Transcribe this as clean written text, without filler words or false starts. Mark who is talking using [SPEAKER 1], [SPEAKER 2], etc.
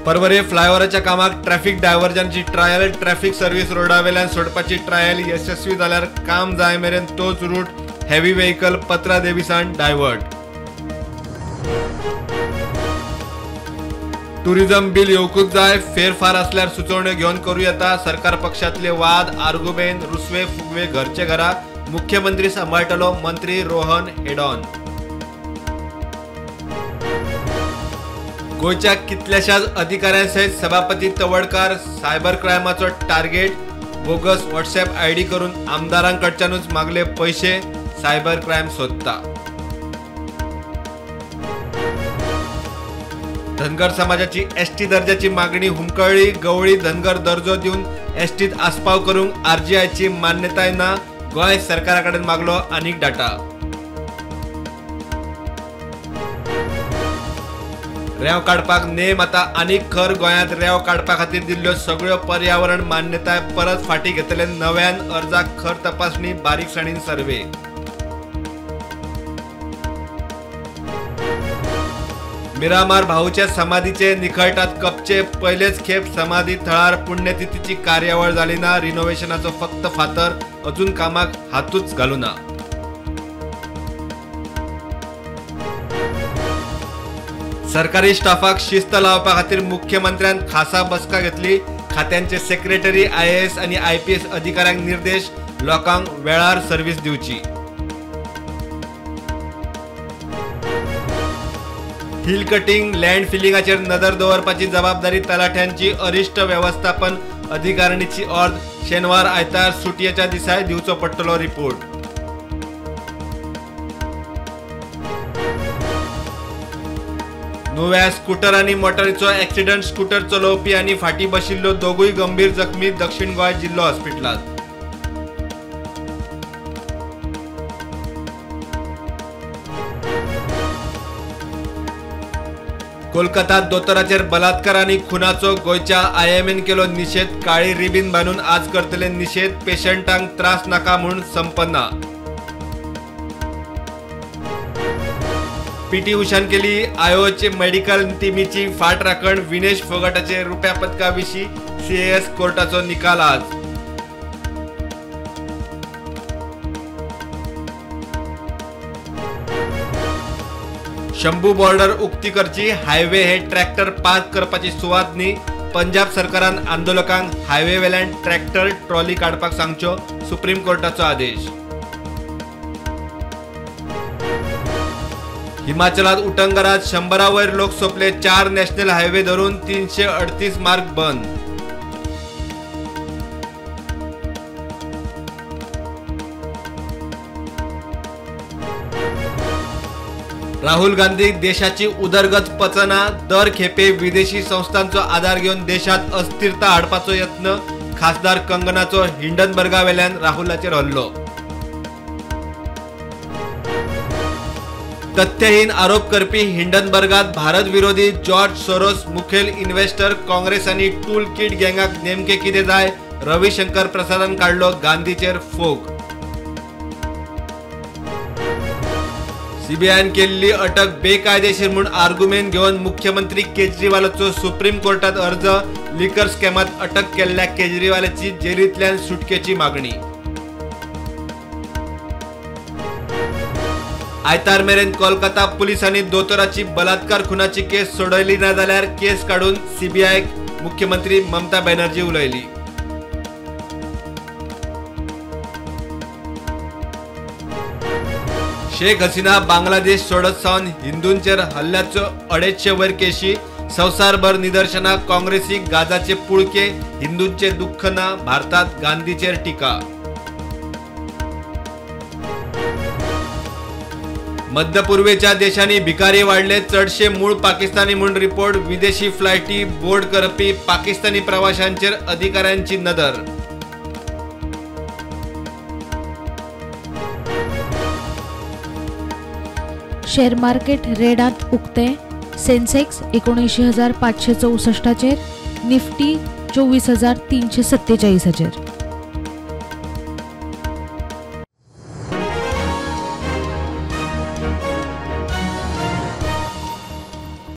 [SPEAKER 1] पर्वरे फ्लायओव्हराच्या कामाक ट्रॅफिक डायव्हर्जनची ट्रायल, ट्रॅफिक सर्व्हिस रोडावेल्यान सोडपाची ट्रायल यशस्वी जाल्यार काम जाय मेरेन तोच रूट हेवी व्हेकल पत्रा देवीसान डायव्हर्ट. टुरिझम बिल येवकूच जाय, फेरफार आसल्यार सुचोवण्यो घेवन करूं येता. सरकार पक्षांतले वाद, आर्गुमेंत, रुसवे फुगवे घरचे घरा, मुख्यमंत्री सांबाळटलो, मंत्री रोहन हेडॉन. गोंयच्या कितल्याशाच अधिकाऱ्यां सयत सभापती तवडकार सायबर क्रायमाचो टार्गेट, बोगस व्हॉट्सएप आयडी करून आमदारांकडच्यानूच मागले पयशे, सायबर क्रायम सोदता. धनगर समाजाची एसटी दर्जाची मागणी हुमकळ्ळी, गवळी धनगर दर्जो दिवन एसटीत आस्पाव करूंक आरजीआयची मान्यताय ना, गोंय सरकारा कडेन मागलो आनीक डाटा. रेंव काडपाक नेम आतां आनीक खर, गोंयांत रेंव काडपा खातीर दिल्ल्यो सगळ्यो पर्यावरण मान्यताय परत फाटीं घेतले, नव्यान अर्जाक खर तपासणी, बारीकसाणीन सर्वे. मिरामार भाऊच्या समाधीचे निखळटात कपचे, पयलेच खेप समाधी थळार पुण्यतिथीची कार्यावळ जाली ना, रिनोव्हेशनाचो फक्त फातर, अजून कामाक हातूच घालू ना. सरकारी स्टाफाक शिस्त लावपा खातीर मुख्यमंत्र्यान खासा बसका घेतली, खात्यांचे सेक्रेटरी, आयएएस आनी आयपीएस अधिकाऱ्यांक निर्देश, लोकांक वेळार सर्वीस दिवची. हिल कटिंग, लँड फिलिंगाचेर नदर दवरपाची जबाबदारी तलाठ्यांची, अरिश्ट वेवस्थापन अधिकारिणीची ऑर्द, शेनवार आयतार सुटयेच्या दिसाय दिवचो पडटलो रिपोर्ट. नुव्या स्कूटर आनी मोटारीचो एक्सिडंट, स्कूटर चलोवपी आनी फाटीं बशिल्ल्यो दोगूय गंभीर जखमी, दक्षिण गोंय जिल्लो हॉस्पिटलांत. कोलकातात दोतोराचेर बलात्कार आनी खुनाचो गोंयच्या आयएमएन केलो निशेध, काळी रिबीन बांदून आज करतले निशेध, पेशंटांक त्रास नाका म्हूण संपना. पीटी उषान केली आयोचे मेडिकल टिमीची फाट राखण, विनेश फोगाटाचे रुप्या पदका विशीं सीएएस कोर्टाचो निकाल आज. शंभू बॉर्डर उक्ती करची, हायवे हे ट्रॅक्टर पार्क करपाची सुवात न्ही, पंजाब सरकारान आंदोलकांक हायवे वेल्यान ट्रॅक्टर ट्रॉली काडपाक सांगच्यो, सुप्रीम कोर्टाचो आदेश. हिमाचलात उटंगरात 100 वयर लोक सोंपले, 4 नॅशनल हायवे धरून 338 मार्ग बंद. राहुल गांधी देशाची उदरगत पचना, दर खेपे विदेशी संस्थांचो आदार घेवन देशात अस्थिरता हाडपाचो यत्न, खासदार कंगनाचो हिंडनबर्गा वेल्यान राहुलाचेर हल्लो. तथ्यहीन आरोप करपी हिंडनबर्गात भारत विरोधी जॉर्ज सोरोस मुखेल इन्व्हेस्टर, काँग्रेस आनी टूल किट गँगाक नेमके कितें जाय, रविशंकर प्रसादान काडलो गांधीचेर फोग. सीबीआयन केल्ली अटक बेकायदेशीर म्हूण आर्गुमेंत घेवन मुख्यमंत्री केजरीवालाचो सुप्रीम कोर्टात अर्ज, लिकर स्कॅमात अटक केल्ल्या केजरीवालाची जेलींतल्यान सुटकेची मागणी. आयतार मेरेन कोलकाता पुलिसांनी दोतोराची बलात्कार खुनाची केस सोडयली ना जाल्यार केस काडून सीबीआयक मुख्यमंत्री ममता बॅनर्जी उलयली. शेख हसीना बांगलादेश सोडत सावन हिंदूंचेर हल्ल्याच्यो 250 वयर केशी, संवसारभर निदर्शनां, काँग्रेसीक गाजाचे पुळके, हिंदूंचे दुख्ख ना, भारतात गांधीचेर टिका. मध्यपूर्वेच्या देशांनी भिकारी वाडले, चडशे मूळ पाकिस्तानी म्हूण रिपोर्ट, विदेशी फ्लायटी बोर्ड करपी पाकिस्तानी प्रवाशांचेर अधिकाऱ्यांची नदर.
[SPEAKER 2] शेअर मार्केट रेडांत उक्ते, सेन्सेक्स 79,564चेर, निफ्टी 24,347चेर.